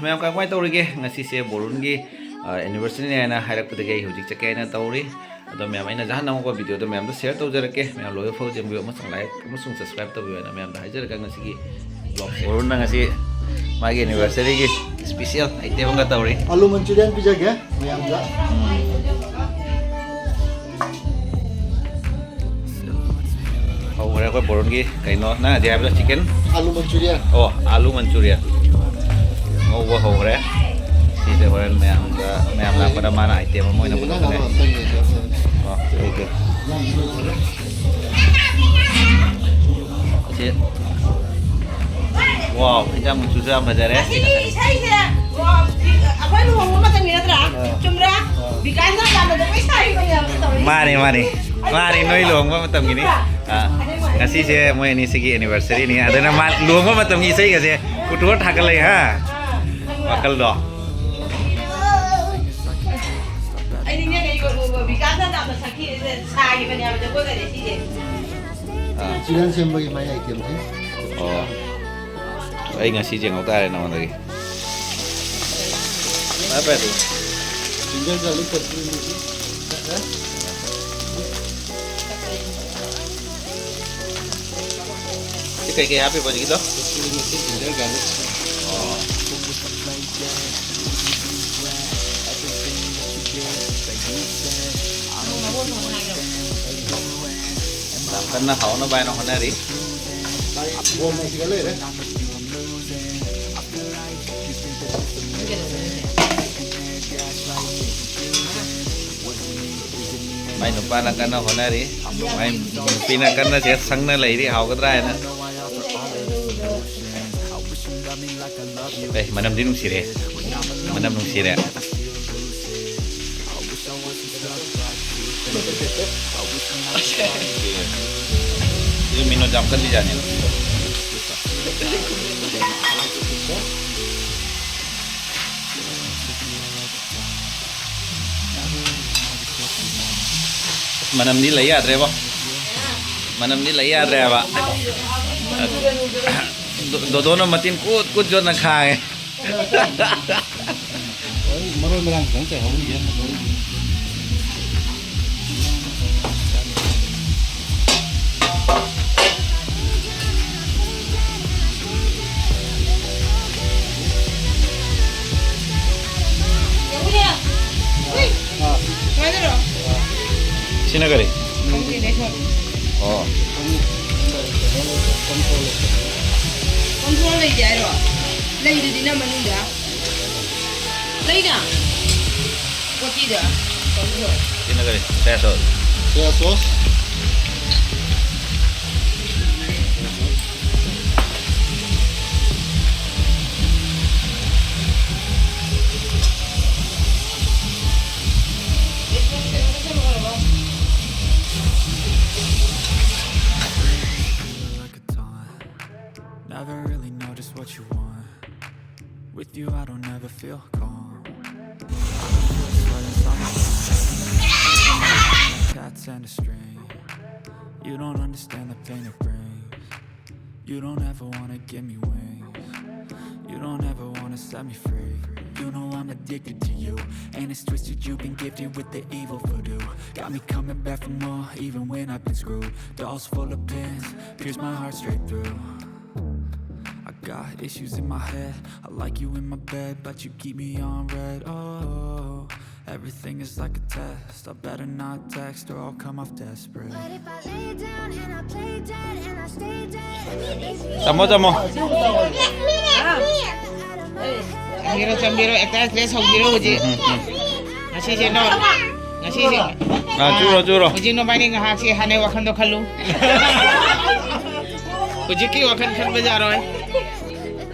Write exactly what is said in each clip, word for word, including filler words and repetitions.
ꯃꯌꯥꯝ ꯀꯃꯥꯏ ꯀꯃꯥꯏ ꯇꯧꯔꯤꯒꯦ? ꯉꯁꯤꯁꯦ ꯕꯣꯔꯨꯟꯒꯤ ꯑꯦꯅꯤꯚꯔꯁꯔꯤꯅꯦ ꯍꯥꯏꯅ ꯍꯥꯏꯔꯛꯄꯗꯒꯤ ꯑꯩ ꯍꯧꯖꯤꯛ ꯆꯠꯀꯦ ꯍꯥꯏꯅ ꯇꯧꯔꯤ꯫ ꯑꯗꯣ ꯃꯌꯥꯝ, ꯑꯩꯅ ꯖꯍꯥꯟ ꯅꯝꯃꯛꯄ ꯚꯤꯗꯤꯑꯣꯗꯣ ꯃꯌꯥꯝꯗ ꯁꯤꯌꯔ ꯇꯧꯖꯔꯛꯀꯦ꯫ ꯃꯌꯥꯝ ꯂꯣꯏꯕ ꯐꯥꯎ ꯌꯦꯡꯕꯤꯌꯨ ꯑꯃꯁꯨꯡ ꯂꯥꯏꯛ ꯑꯃꯁꯨꯡ ꯁꯕꯁꯀ꯭ꯔꯥꯏꯕ ꯇꯧꯕꯤꯌꯨ ꯍꯥꯏꯅ ꯃꯌꯥꯝꯗ ꯍꯥꯏꯖꯔꯒ ꯉꯁꯤꯒꯤ ꯕ꯭ꯂꯣꯒꯁꯦ꯫ ꯕꯣꯔꯨꯟꯅ ꯉꯁꯤ ꯃꯥꯒꯤ ꯑꯦꯅꯤꯚꯔꯁꯔꯤꯒꯤ ꯏꯁꯄꯤꯁꯦꯜ ꯑꯥꯏꯇꯦꯝ ꯑꯃꯒ ꯇꯧꯔꯤ꯫ ꯑꯥꯂꯨ ꯃꯟꯆꯨꯔꯤꯌꯥꯟ ꯄꯤꯖꯒꯦ ꯃꯌꯥꯝꯗ꯫ ꯍꯧꯈ꯭ꯔꯦ ꯑꯩꯈꯣꯏ ꯕꯣꯔꯨꯟꯒꯤ ꯀꯩꯅꯣ ꯅꯪ ꯍꯧꯖꯤꯛ ꯍꯥꯏꯕꯗꯣ ꯆꯤꯀꯟ? ꯑꯥꯂꯨ ꯃꯟꯆꯨꯔꯤꯌꯥꯟ꯫ ꯑꯣ, ꯑꯥꯂꯨ ꯃꯟꯆꯨꯔꯤꯌꯥꯟ꯫ ꯉꯧꯕ ꯍꯧꯈ꯭ꯔꯦ꯫ ꯁꯤꯁꯦ ꯍꯣꯔꯦꯟ ꯃꯌꯥꯝꯗ, ꯃꯌꯥꯝ ꯂꯥꯛꯄꯗ ꯃꯥꯅ ꯑꯥꯏꯇꯦꯝ ꯑꯃ ꯑꯣꯏꯅ ꯄꯨꯊꯣꯛꯀꯅꯤ꯫ ꯑꯣ, ꯑꯣꯀꯦ꯫ ꯑꯁꯤ, ꯋꯥꯎ, ꯏꯟꯖꯥꯡ ꯃꯆꯨꯁꯨ ꯌꯥꯝ ꯐꯖꯔꯦ꯫ ꯑꯁꯤꯒꯤ ꯏꯁꯩꯁꯦ, ꯑꯩꯈꯣꯏ ꯂꯨꯍꯣꯡꯕ ꯃꯇꯝꯒꯤ ꯅꯠꯇ꯭ꯔꯥ? ꯆꯨꯝꯕ꯭ꯔꯥ? ꯕꯤꯀꯥꯁꯅ ꯄꯥꯝꯕꯗꯣ ꯂꯣꯏ ꯁꯥꯔꯤꯕꯅꯦꯕ ꯇꯧꯔꯤꯁꯦ꯫ ꯃꯥꯅꯦ, ꯃꯥꯅꯦ꯫ ꯃꯥꯅꯦ, ꯅꯣꯏ ꯂꯨꯍꯣꯡꯕ ꯃꯇꯝꯒꯤꯅꯤ꯫ ꯑꯥ, ꯉꯁꯤꯁꯦ ꯃꯣꯏ ꯑꯅꯤꯁꯤꯒꯤ ꯑꯦꯅꯤꯚꯔꯁꯔꯤꯅꯤ꯫ ꯑꯗꯨꯅ ꯃꯥ ꯂꯨꯍꯣꯡꯕ ꯃꯇꯝꯒꯤ ꯏꯁꯩꯒꯁꯦ ꯄꯨꯊꯣꯛꯑ ꯊꯥꯒꯠꯂꯛꯏ, ꯍꯥ? ꯋꯥꯈꯜꯗꯣ꯫ ꯑꯩ ꯅꯤꯡꯁꯤꯡꯉꯦ, ꯏꯕꯣ, ꯏꯕꯣ, ꯕꯤꯀꯥꯁꯅ ꯌꯥꯝꯅ ꯁꯛꯈꯤ-, ꯁꯥꯈꯤꯕꯅꯦꯕ ꯖꯒꯣꯏꯒꯗꯤ ꯁꯤꯁꯦ꯫ ꯑꯥ꯫ ꯆꯤꯀꯟ ꯁꯦꯝꯕꯒꯤ ꯃꯥꯏ ꯑꯥꯏꯇꯦꯝꯁꯦ꯫ ꯑꯣ꯫ ꯑꯩ ꯉꯁꯤ ꯌꯦꯡꯍꯧ ꯇꯥꯔꯦ ꯅꯉꯣꯟꯗꯒꯤ꯫ ꯐꯔꯦ, ꯐꯔꯦ, ꯑꯗꯨꯗꯤ꯫ ꯖꯤꯟꯖꯔ ꯒꯥꯔꯂꯤꯛ ꯀꯆꯨꯔꯤ ꯃꯦꯊꯤ꯫ ꯁꯤ ꯀꯩꯀꯩ ꯍꯥꯞꯄꯤꯕ ꯍꯧꯖꯤꯛꯀꯤꯗꯣ? ꯀꯆꯨꯔꯤ ꯃꯦꯊꯤ, ꯖꯤꯟꯖꯔ ꯒꯥꯔꯂꯤꯛ꯫ ꯑꯣ꯫ ꯌꯥꯝ ꯀꯟꯅ ꯍꯥꯎꯅꯕ ꯍꯥꯏꯅ ꯍꯣꯠꯅꯔꯤ꯫ ꯃꯥꯏ ꯕꯣꯝ ꯍꯧꯖꯤꯛ ꯂꯩꯔꯦ꯫ ꯃꯥꯏ ꯅꯨꯄꯥꯅ ꯀꯟꯅ ꯍꯣꯠꯅꯔꯤ, ꯃꯥꯏ ꯅꯨꯄꯤꯅ ꯀꯟꯅ ꯁꯤꯗ ꯁꯪꯅ ꯂꯩꯔꯤ, ꯍꯥꯎꯒꯗ꯭ꯔꯥ ꯍꯥꯏꯅ꯫ ꯑꯦ, ꯃꯅꯝꯗꯤ ꯅꯨꯡꯁꯤꯔꯦ, ꯃꯅꯝ ꯅꯨꯡꯁꯤꯔꯦ꯫ ꯁꯤ ꯃꯤꯅꯣ ꯌꯥꯝ ꯀꯜꯂꯤꯖꯥꯠꯅꯤ꯫ ꯃꯅꯝꯗꯤ ꯂꯩ ꯌꯥꯗ꯭ꯔꯦꯕꯣ꯫ ꯃꯅꯝꯗꯤ ꯂꯩ ꯌꯥꯗ꯭ꯔꯦꯕ꯫ ꯗꯣ-, ꯗꯣꯗꯣꯅ ꯃꯇꯤꯟ ꯀꯨꯠ ꯀꯨꯠ ꯌꯣꯠꯅ ꯈꯥꯡꯉꯦ꯫ ꯍꯣꯏ, ꯃꯔꯣꯏ ꯃꯔꯥꯡ ꯈꯤꯇꯪ ꯆꯥꯏꯍꯧꯔꯤꯒꯦ꯫ ꯁꯤꯅ ꯀꯔꯤ? ꯑꯣ꯫ ꯀꯣꯟꯊꯣꯜ ꯂꯩꯇꯦ ꯍꯥꯏꯔꯣ? ꯂꯩꯗꯨꯗꯤ ꯅꯪ ꯃꯅꯨꯡꯗ꯫ ꯂꯩꯅ? ꯄꯣꯇꯤꯗ꯫ ꯀꯣꯟꯊꯣꯜ꯫ ꯁꯤꯅ ꯀꯔꯤ? ꯁꯣꯌꯥ sauce. Soya sauce. Never really know just what you want. With you, I don't ever feel calm. Sweating summer. Cats and a string. You don't understand the pain it brings. You don't ever wanna give me wings. You don't ever wanna set me free. You know I'm addicted to you, and it's twisted. You've been gifted with the evil voodoo. Got me coming back for more, even when I've been screwed. Dolls full of pins, pierce my heart straight through. I got issues in my head. I like you in my bed, but you keep me on red. Oh, everything is like a test. I better not text or I'll come off desperate. But if I lay down and I play dead and I stay dead, ꯆꯥꯃꯣ, ꯆꯥꯃꯣ꯫ ꯆꯪꯕꯤꯔꯣ, ꯆꯪꯕꯤꯔꯣ, actor actress ꯍꯧꯕꯤꯔꯣ ꯍꯧꯖꯤꯛ꯫ ꯎꯝ, ꯎꯝ꯫ ꯉꯁꯤꯁꯦ ꯅꯣ-, ꯉꯁꯤꯁꯦ꯫ ꯑꯥ, ꯆꯨꯔꯣ, ꯆꯨꯔꯣ꯫ ꯍꯧꯖꯤꯛ ꯅꯕꯥꯅꯤ ꯉꯥꯏꯍꯥꯛꯁꯤ ꯍꯥꯟꯅꯩ ꯋꯥꯈꯜꯗꯣ ꯈꯜꯂꯨ꯫ ꯍꯧꯖꯤꯛꯀꯤ ꯋꯥꯈꯜ ꯈꯟꯕ ꯌꯥꯔꯣꯏ꯫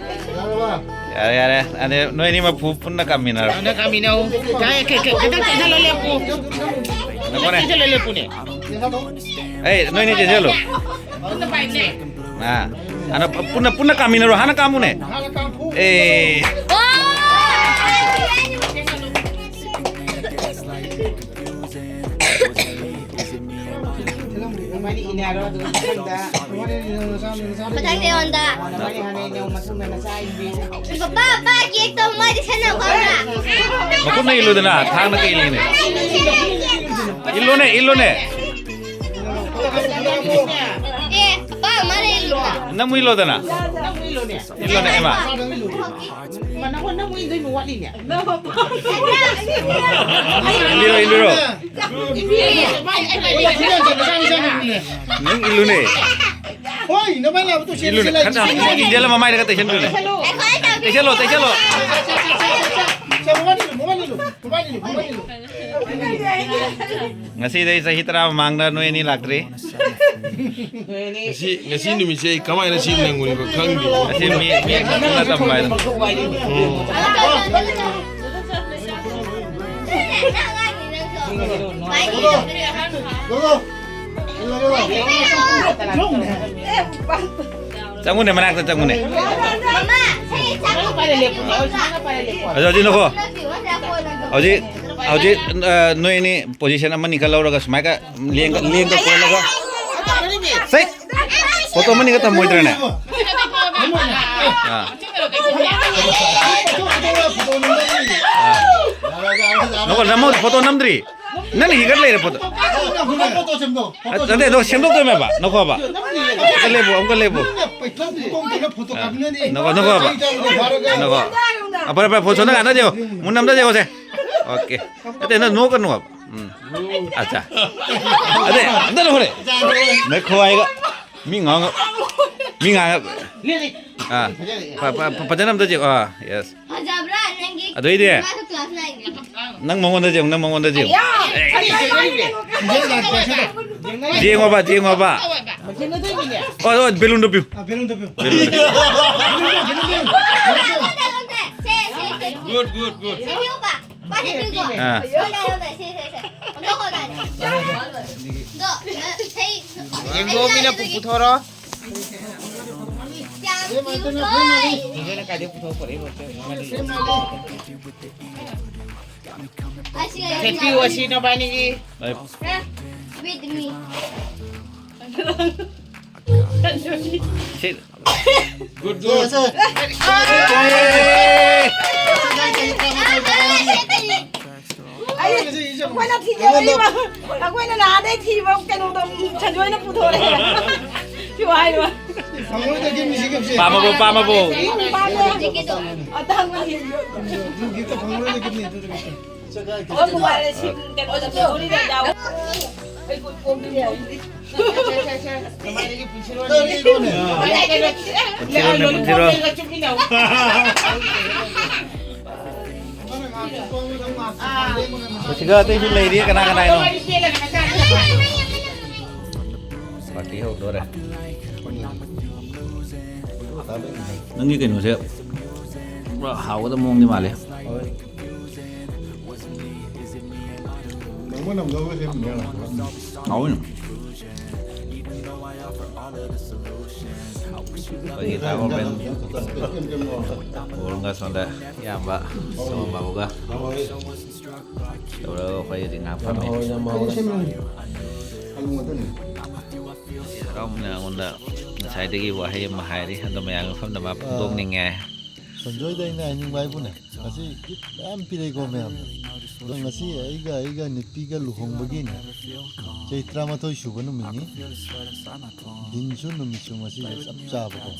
ꯌꯥꯔꯦ, ꯌꯥꯔꯦ꯫ ꯑꯗꯩ ꯅꯣꯏ ꯑꯅꯤꯃꯛ ꯐꯨ-, ꯄꯨꯟꯅ ꯀꯥꯃꯤꯟꯅꯔꯣ꯫ ꯑꯗ ꯀꯥꯃꯤꯟꯅꯧ꯫ ꯀꯥꯏ, ꯀꯩ, ꯀꯩ, ꯈꯤꯇꯪ ꯆꯪꯁꯤꯜꯂ ꯂꯦꯞꯄꯨ꯫ ꯅꯪꯉꯣꯅꯦ꯫ ꯆꯪꯁꯤꯜꯂ ꯂꯦꯞꯄꯨꯅꯦ꯫ ꯑꯩ, ꯅꯣꯏ ꯑꯅꯤ ꯆꯦꯟꯁꯤꯜꯂꯨ꯫ ꯄꯨꯟꯅ ꯄꯥꯏꯁꯦ꯫ ꯑꯥ꯫ ꯑꯅ ꯄꯨꯟꯅ, ꯄꯨꯟꯅ ꯀꯥꯃꯤꯟꯅꯔꯣ꯫ ꯍꯥꯟꯅ ꯀꯥꯝꯃꯨꯅꯦ꯫ ꯍꯥꯟꯅ ꯀꯥꯝꯃꯨ꯫ ꯑꯦ꯫ ꯅꯕꯥꯅꯤ ꯏꯟꯅꯔꯣ, ꯑꯗꯨꯒ ꯃꯊꯪꯗ꯫ ꯃꯊꯪꯗ ꯑꯩꯉꯣꯟꯗ꯫ ꯄꯄꯥ, ꯄꯄꯥ, ꯀꯦꯛꯇꯣ ꯃꯥꯏꯗ ꯁꯦꯟꯅꯧ ꯈꯪꯕ꯭ꯔꯥ? ꯃꯈꯨꯠꯅ ꯏꯜꯂꯨꯗꯅ, ꯊꯥꯡꯅ ꯀꯩ ꯏꯜꯂꯤꯅꯦ? ꯏꯜꯂꯨꯅꯦ, ꯏꯜꯂꯨꯅꯦ꯫ ꯑꯦ, ꯄꯄꯥ, ꯃꯥꯅ ꯏꯜꯂꯨꯅ꯫ ꯅꯪ ꯏꯜꯂꯣꯗꯅ꯫ ꯏꯜꯂꯨꯅꯦ, ꯏꯃꯥ꯫ ꯏꯃꯥ, ꯅꯪꯉꯣꯟꯗ ꯑꯃꯨꯛ ꯏꯟꯗꯣꯏ ꯑꯃꯨꯛ ꯋꯥꯠꯂꯤꯅꯦ꯫ ꯏꯟꯕꯤꯔꯣ, ꯏꯟꯕꯤꯔꯣ꯫ ꯅꯪ ꯏꯜꯂꯨꯅꯦ꯫ ꯍꯣꯏ, ꯅꯃꯥꯏ ꯂꯥꯎꯕ ꯇꯧꯁꯦ, ꯏꯜꯂꯨꯅꯦ꯫ ꯁꯦ, ꯂꯥꯎ, ꯈꯔ ꯁꯦ, ꯁꯦ, ꯏꯟꯖꯜꯂ ꯃꯃꯥꯏꯗꯒ ꯇꯩꯁꯟꯕꯤꯌꯨꯅꯦ꯫ ꯇꯩꯁꯜꯂꯣ, ꯇꯩꯁꯜꯂꯣ꯫ ꯁꯦ, ꯃꯃꯥꯏ ꯏꯜꯂꯨ, ꯃꯃꯥꯏ ꯏꯜꯂꯨ, ꯃꯃꯥꯏ ꯏꯜꯂꯨ, ꯃꯃꯥꯏ ꯏꯜꯂꯨ꯫ ꯉꯁꯤꯗꯩ ꯆꯍꯤ ꯇꯔꯥ ꯃꯃꯥꯡꯗ ꯅꯣꯏ ꯑꯅꯤ ꯂꯥꯛꯇ꯭ꯔꯤ꯫ ꯉꯁꯤ, ꯉꯁꯤ ꯅꯨꯃꯤꯠꯁꯦ ꯑꯩ ꯀꯃꯥꯏꯅ ꯁꯤ ꯅꯪꯉꯨꯔꯤꯕ ꯈꯪꯗꯦ꯫ ꯉꯁꯤ ꯃꯤ, ꯃꯤ ꯈꯪꯅ ꯇꯝꯕ ꯍꯥꯏꯗꯣ꯫ ꯎꯝ꯫ ꯆꯪꯉꯨꯅꯦ, ꯃꯅꯥꯛꯇ ꯆꯪꯉꯨꯅꯦ꯫ ꯑꯗꯣ ꯍꯧꯖꯤꯛ ꯅꯈꯣ꯫ ꯍꯧꯖꯤꯛ, ꯍꯧꯖꯤꯛ, ꯑ, ꯅꯣꯏ ꯑꯅꯤ position ꯑꯃꯅꯤ ꯈꯔ ꯂꯧꯔꯒ ꯁꯨꯃꯥꯏꯒ ꯂꯦꯡꯒ, ꯂꯦꯡꯒ ꯀꯣꯜꯂꯒ꯫ ꯁꯦ! ꯐꯣꯇꯣ ꯑꯃꯅꯤꯒ ꯊꯝꯃꯣꯏꯗ꯭ꯔꯅꯦ? ꯑꯥ꯫ ꯑꯥ꯫ ꯅꯈꯣ, ꯅꯃꯣ ꯐꯣꯇꯣ ꯅꯝꯗ꯭ꯔꯤ? ꯅꯪꯅ ꯍꯤꯒꯠ ꯂꯩꯔꯦ ꯐꯣꯇꯣ꯫ ꯅꯠꯇꯦ, ꯑꯗꯣ ꯁꯦꯝꯗꯣꯛꯇꯣꯏꯅꯦꯕ, ꯅꯈꯣꯕ꯫ ꯑꯃꯨꯛꯀ ꯂꯦꯞꯄꯨ, ꯑꯃꯨꯛꯀ ꯂꯦꯞꯄꯨ꯫ ꯅꯈꯣ, ꯅꯈꯣꯕ꯫ ꯅꯈꯣ꯫ ꯑ, ꯐꯔꯦ, ꯐꯔꯦ, ꯐꯣꯟ ꯁꯣꯝꯗ ꯉꯥꯛꯇ ꯌꯦꯡꯉꯣ꯫ ꯃꯨꯟꯅ ꯑꯝꯇ ꯌꯦꯡꯉꯣꯁꯦ꯫ ꯑꯣꯀꯦ꯫ ꯅꯠꯇꯦ, ꯅꯪ ꯅꯣꯛꯀꯅꯨ ꯍꯥꯏꯕ꯫ ꯎꯝ꯫ ꯑꯠꯆꯥ꯫ ꯑꯗꯩ, ꯑꯝꯇ ꯂꯧꯈꯠꯂꯦ꯫ ꯅꯈꯣꯏꯒ ꯃꯤ ꯉꯥꯡꯉ-, ꯃꯤ ꯉꯥꯡꯉ-, ꯑꯥ꯫ ꯐ-, ꯐ-, ꯐ-, ꯐꯖꯅ ꯑꯝꯇ ꯆꯦꯛ-, ꯑꯥ, ꯌꯦꯁ꯫ ꯐꯖꯕ꯭ꯔꯥ ꯅꯪꯒꯤ? ꯑꯗꯨꯏꯗꯤ꯫ ꯃꯥꯁꯨ class nine ꯅꯦ꯫ ꯅꯪ ꯃꯉꯣꯟꯗ ꯆꯦꯛ, ꯅꯪ ꯃꯉꯣꯟꯗ ꯆꯦꯛ꯫ ꯌꯦꯡꯉꯣꯕ, ꯌꯦꯡꯉꯣꯕ꯫ ꯑꯣ, ꯑꯣ, ꯕꯦꯂꯨꯟꯗꯣ ꯄꯤꯌꯨ꯫ ꯑꯥ, ꯕꯦꯂꯨꯟꯗꯣ ꯄꯤꯌꯨ꯫ ꯕꯦꯂꯨꯟꯗꯣ ꯄꯤꯌꯨ꯫ ꯁꯦ, ꯁꯦ, ꯁꯦ꯫ Good, good, good. ꯁꯦ, ꯄꯤꯌꯨꯀꯣ꯫ ꯑꯥ꯫ ꯌꯦꯡꯒꯣ, ꯃꯤꯅ ꯄꯨ-, ꯄꯨꯊꯣꯔꯣ꯫ ꯊꯦꯠꯄꯤꯌꯨ ꯑꯁꯤ ꯅꯕꯥꯅꯤꯒꯤ꯫ With me. ꯁꯤ꯫ ꯁꯦ, ꯁꯦ꯫ ꯑꯩ, ꯑꯩꯈꯣꯏꯅ ꯊꯤꯖꯔꯛꯏꯕ, ꯑꯩꯈꯣꯏꯅ ꯅꯍꯥꯟꯗꯩ ꯊꯤꯕ ꯀꯩꯅꯣꯗꯣ ꯁꯟꯖꯣꯏꯅ ꯄꯨꯊꯣꯔꯛꯑꯦ꯫ ꯁꯤ ꯍꯥꯏꯕ꯫ ꯄꯥꯝꯃꯕꯣ, ꯄꯥꯝꯃꯕꯣ? ꯄꯥꯝꯃꯦ꯫ ꯑꯇꯥꯡꯕ ꯊꯤꯕꯤꯌꯣ꯫ ꯑꯣ, ꯃꯣꯕꯥꯏꯜ ꯁꯤꯝ ꯀꯩꯅꯣꯗ memory ꯗ ꯌꯥꯎ-, ꯑꯩ ꯀꯣꯏ ꯀꯣꯏꯕꯗꯤ ꯌꯥꯏ꯫ ꯄꯨꯟꯁꯤꯔꯣꯅꯦ, ꯄꯨꯟꯁꯤꯔꯣ꯫ ꯃꯁꯤꯒ ꯑꯇꯩꯁꯨ ꯂꯩꯔꯤ, ꯀꯅꯥ ꯀꯅꯥꯅꯣ? ꯄꯥꯔꯇꯤ ꯍꯧꯗꯣꯔꯦ꯫ ꯅꯪꯒꯤ ꯀꯩꯅꯣꯁꯦ ꯄꯨꯔꯥ ꯍꯥꯎꯒꯗꯕ ꯃꯑꯣꯡꯗꯤ ꯃꯥꯜꯂꯦ꯫ ꯅꯪꯕꯨ ꯅꯝꯗꯧꯕ ꯁꯦꯝꯕꯅꯦ꯫ ꯍꯥꯎꯋꯤꯅꯦ꯫ ꯑꯩꯈꯣꯏꯒꯤ ꯇꯥꯃꯣ ꯕꯦꯟ ꯄꯣꯜꯒ ꯁꯣꯝꯗ ꯏꯌꯥꯝꯕ ꯁꯣꯝ ꯕꯥꯕꯨꯒ ꯇꯧꯔꯒ ꯑꯩꯈꯣꯏ ꯍꯧꯖꯤꯛ ꯉꯥꯏꯍꯥꯛ ꯐꯝꯃꯤ꯫ ꯍꯔꯥꯎꯕꯅ ꯑꯩꯉꯣꯟꯗ ꯉꯁꯥꯏꯗꯒꯤ ꯋꯥꯍꯩ ꯑꯃ ꯍꯥꯏꯔꯤ, ꯑꯗꯣ ꯃꯌꯥꯝꯒꯤ ꯃꯐꯝꯗ ꯃꯥ ꯐꯣꯡꯗꯣꯛꯅꯤꯡꯉꯦ꯫ ꯁꯟꯖꯣꯏꯗ ꯑꯩꯅ ꯍꯥꯏꯅꯤꯡꯕ ꯍꯥꯏꯕꯨꯅꯦ, ꯉꯁꯤ ꯒꯤꯐ ꯃꯌꯥꯝ ꯄꯤꯔꯛꯏꯀꯣ ꯃꯌꯥꯝꯅ꯫ ꯑꯗꯣ ꯉꯁꯤ ꯑꯩꯒ ꯑꯩꯒ ꯅꯨꯄꯤꯒ ꯂꯨꯍꯣꯡꯕꯒꯤꯅꯦ, ꯆꯍꯤ ꯇꯔꯥꯃꯥꯊꯣꯏ ꯁꯨꯕ ꯅꯨꯃꯤꯠꯅꯤ꯫ ꯗꯤꯟꯁꯨ ꯅꯨꯃꯤꯠꯁꯨ ꯉꯁꯤꯁꯦ ꯆꯞ ꯆꯥꯕꯀꯣ꯫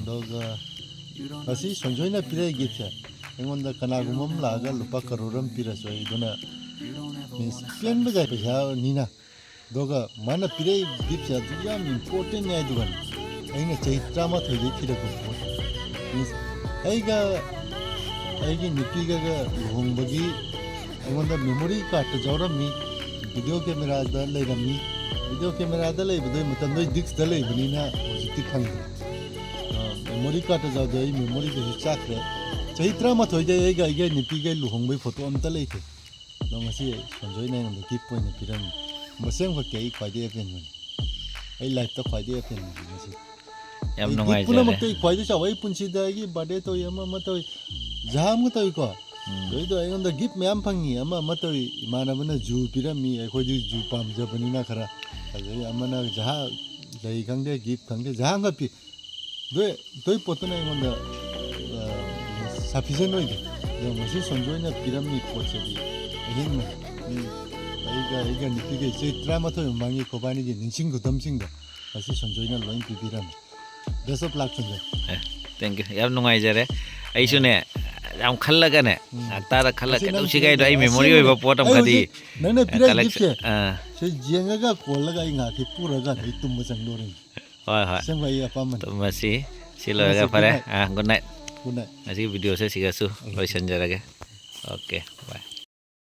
ꯑꯗꯨꯒ ꯉꯁꯤ ꯁꯟꯖꯣꯏꯅ ꯄꯤꯔꯛꯏ ꯒꯤꯐꯁꯦ, ꯑꯩꯉꯣꯟꯗ ꯀꯅꯥꯒꯨꯝꯕ ꯑꯃ ꯂꯥꯛꯑꯒ ꯂꯨꯄꯥ ꯀꯔꯣꯔ ꯑꯃ ꯄꯤꯔꯁꯨ ꯑꯩ ꯑꯗꯨꯅ ꯃꯤꯟꯁ ꯄꯦꯟꯕꯒꯤ ꯄꯩꯁꯥꯅꯤꯅ꯫ ꯑꯗꯨꯒ ꯃꯥꯅ ꯄꯤꯔꯛꯏ ꯒꯤꯐꯁꯦ ꯑꯗꯨꯛ ꯌꯥꯝ ꯏꯝꯄꯣꯔꯇꯦꯟꯅꯤ ꯍꯥꯏꯗꯨꯒꯅꯤ꯫ ꯑꯩꯅ ꯆꯍꯤ ꯇꯔꯥꯃꯥꯊꯣꯏꯗꯒꯤ ꯊꯤꯔꯛꯄ ꯄꯣꯠ꯫ ꯃꯤꯟꯁ ꯑꯩꯒ ꯑꯩꯒꯤ ꯅꯨꯄꯤꯒꯒ ꯂꯨꯍꯣꯡꯕꯒꯤ ꯑꯩꯉꯣꯟꯗ ꯃꯦꯃꯣꯔꯤ ꯀꯥꯔꯠꯇ ꯌꯥꯎꯔꯝꯃꯤ, ꯚꯤꯗꯤꯑꯣ ꯀꯦꯃꯦꯔꯥꯗ ꯂꯩꯔꯝꯃꯤ꯫ ꯚꯤꯗꯤꯑꯣ ꯀꯦꯃꯦꯔꯥꯗ ꯂꯩꯕꯗꯣ ꯃꯇꯝꯗꯨꯗ ꯗꯤꯁꯛꯇ ꯂꯩꯕꯅꯤꯅ ꯍꯧꯖꯤꯛꯇꯤ ꯈꯪꯗ꯭ꯔꯦ꯫ ꯑ, ꯃꯦꯃꯣꯔꯤ ꯀꯥꯔꯠꯇ ꯌꯥꯎꯗꯦ, ꯑꯩ ꯃꯦꯃꯣꯔꯤꯗꯁꯨ ꯆꯥꯛꯈ꯭ꯔꯦ꯫ ꯆꯍꯤ ꯇꯔꯥꯃꯥꯊꯣꯏꯗꯩ ꯑꯩꯒ ꯑꯩꯒ ꯅꯨꯄꯤꯒ ꯂꯨꯍꯣꯡꯕꯒꯤ ꯐꯣꯇꯣ ꯑꯝꯇ ꯂꯩꯇꯦ꯫ ꯑꯗꯣ ꯉꯁꯤ ꯁꯟꯖꯣꯏꯅ ꯑꯩꯉꯣꯟꯗ ꯒꯤꯐ ꯑꯣꯏꯅ ꯄꯤꯔꯝꯃꯤ꯫ ꯃꯁꯤ ꯑꯃꯈꯛꯀꯤ ꯑꯩ ꯈ꯭ꯋꯥꯏꯗꯒꯤ ꯑꯄꯦꯟꯕꯅꯤ꯫ ꯑꯩ ꯂꯥꯏꯐꯇ ꯈ꯭ꯋꯥꯏꯗꯒꯤ ꯑꯄꯦꯟꯕꯅꯤ ꯉꯁꯤ꯫ ꯌꯥꯝ ꯑꯩ ꯒꯤꯐ ꯅꯨꯡꯉꯥꯏꯖꯔꯦ꯫ ꯄꯨꯝꯅꯃꯛꯇ ꯑꯩ ꯈ꯭ꯋꯥꯏꯗꯒꯤ ꯆꯥꯎꯕ, ꯑꯩ ꯄꯨꯟꯁꯤꯗ ꯑꯩꯒꯤ ꯕꯥꯔꯗꯦ ꯇꯧꯏ, ꯑꯃ ꯑꯃ ꯇꯧꯏ, ꯖꯍꯥ ꯑꯃ ꯇꯧꯏꯀꯣ꯫ ꯎꯝ꯫ ꯑꯗꯨꯏꯗꯣ ꯑꯩꯉꯣꯟꯗ ꯒꯤꯐ ꯃꯌꯥꯝ ꯐꯪꯉꯤ, ꯑꯃ ꯑꯃ ꯇꯧꯏ꯫ ꯏꯃꯥꯟꯅꯕꯅ ꯖꯨ ꯄꯤꯔꯝꯃꯤ, ꯑꯩꯈꯣꯏꯗꯤ ꯖꯨ ꯄꯥꯝꯖꯕꯅꯤꯅ ꯈꯔ꯫ ꯑꯗꯩ ꯑꯃꯅ ꯖꯍꯥ ꯂꯩ ꯈꯪꯗꯦ, ꯒꯤꯐ ꯈꯪꯗꯦ, ꯖꯍꯥꯡꯒ ꯄꯤ꯫ ꯗꯣꯏ ꯗꯣꯏ ꯄꯣꯠꯇꯨꯅ ꯑꯩꯉꯣꯟꯗ ꯁꯐꯤꯁꯦꯟ ꯑꯣꯏꯗꯦ꯫ ꯑꯗꯣ ꯉꯁꯤ ꯁꯣꯟꯖꯣꯏꯅ ꯄꯤꯔꯝꯃꯤ ꯄꯣꯠꯁꯤꯗꯤ ꯑꯍꯦꯟꯕ꯫ ꯃꯤ ꯑꯩꯒ ꯑꯩꯒ ꯅꯨꯄꯤꯒ ꯏꯆꯦ ꯇꯔꯥꯃꯥꯊꯣꯏ ꯃꯃꯥꯡꯒꯤ ꯈꯣꯕꯥꯅꯤꯒꯤ ꯅꯤꯡꯁꯤꯡ ꯈꯨꯗꯝꯁꯤꯡꯗꯣ ꯉꯁꯤ ꯁꯣꯟꯖꯣꯏꯅ ꯂꯣꯏ ꯄꯤꯕꯤꯔꯝꯃꯤ꯫ Best of luck, ꯁꯣꯟꯖꯣꯏ꯫ A, thank you, ꯌꯥꯝ ꯅꯨꯡꯉꯥꯏꯖꯔꯦ꯫ ꯑꯩꯁꯨꯅꯦ ꯌꯥꯝ ꯈꯜꯂꯒꯅꯦ, ꯉꯥꯛꯇꯥꯗ ꯈꯜꯂ ꯉꯁꯤ ꯅꯪ ꯀꯩꯗꯧꯁꯤꯒꯦ ꯍꯥꯏꯗꯣ ꯑꯩ ꯄꯤꯔꯝꯃꯤ꯫ ꯃꯦꯃꯣꯔꯤ ꯑꯩ ꯑꯣꯏꯕ ꯍꯧꯖꯤꯛ- ꯄꯣꯠ ꯑꯃ ꯑꯩ ꯈꯗꯤ ꯍꯧꯖꯤꯛ ꯅꯪꯅ ꯄꯤꯔꯛꯏ ꯀꯂꯦꯛꯁꯟ ꯒꯤꯐꯁꯦ ꯁꯤ ꯌꯦꯡꯉꯒ ꯀꯣꯜꯂꯒ ꯑꯩ ꯉꯥꯏꯍꯥꯛꯀꯤ ꯄꯨꯔꯒ ꯑꯩ ꯇꯨꯝꯕ ꯆꯪꯗꯣꯔꯤꯅꯤ꯫ ꯍꯣꯏ ꯍꯣꯏ, ꯑꯁꯦꯡꯕ ꯑꯩ ꯑꯄꯥꯝꯕꯅꯤ꯫ ꯇꯨꯝꯃꯁꯤ꯫ ꯁꯤ ꯇꯨꯝꯃꯁꯤ, ꯂꯣꯏꯔꯒ good ꯐꯔꯦ꯫ night꯫ ꯑꯥ, good night꯫ Good night꯫ ꯉꯁꯤꯒꯤ ꯚꯤꯗꯤꯑꯣꯁꯦ ꯁꯤꯒꯁꯨ ꯂꯣꯏꯁꯤꯟꯖꯔꯒꯦ꯫ Okay, bye꯫